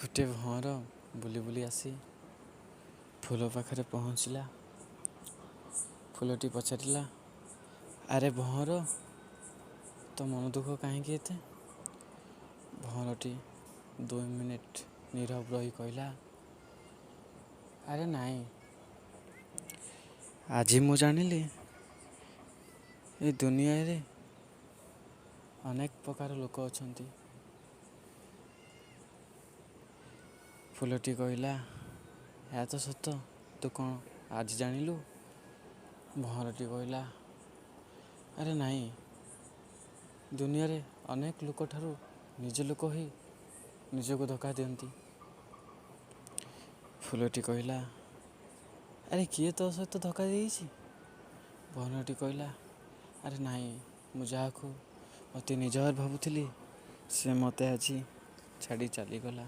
ଗୋଟିଏ ଭଅଁର ବୁଲି ବୁଲି ଆସି ଫୁଲ ପାଖରେ ପହଞ୍ଚିଲା। ଫୁଲଟି ପଚାରିଲା, ଆରେ ଭଅଁର, ତୋ ମନ ଦୁଃଖ କାହିଁକି ଏତେ? ଭଅଁରଟି 2 ମିନିଟ୍ ନୀରବ ରହି କହିଲା, ଆରେ ନାଇଁ, ଆଜି ମୁଁ ଜାଣିଲି ଏ ଦୁନିଆରେ ଅନେକ ପ୍ରକାର ଲୋକ ଅଛନ୍ତି। ଫୁଲଟି କହିଲା, ଏହା ତ ସତ, ତୁ କ'ଣ ଆଜି ଜାଣିଲୁ? ଭଅଁରଟି କହିଲା, ଆରେ ନାଇଁ, ଦୁନିଆରେ ଅନେକ ଲୋକଠାରୁ ନିଜ ଲୋକ ହିଁ ନିଜକୁ ଧୋକା ଦିଅନ୍ତି। ଫୁଲଟି କହିଲା, ଆରେ କିଏ ତୋ ସହିତ ଧୋକା ଦେଇଛି? ଭଅଁରଟି କହିଲା, ଆରେ ନାଇଁ, ମୁଁ ଯାହାକୁ ଅତି ନିଜର ଭାବୁଥିଲି ସେ ମୋତେ ଆଜି ଛାଡ଼ି ଚାଲିଗଲା।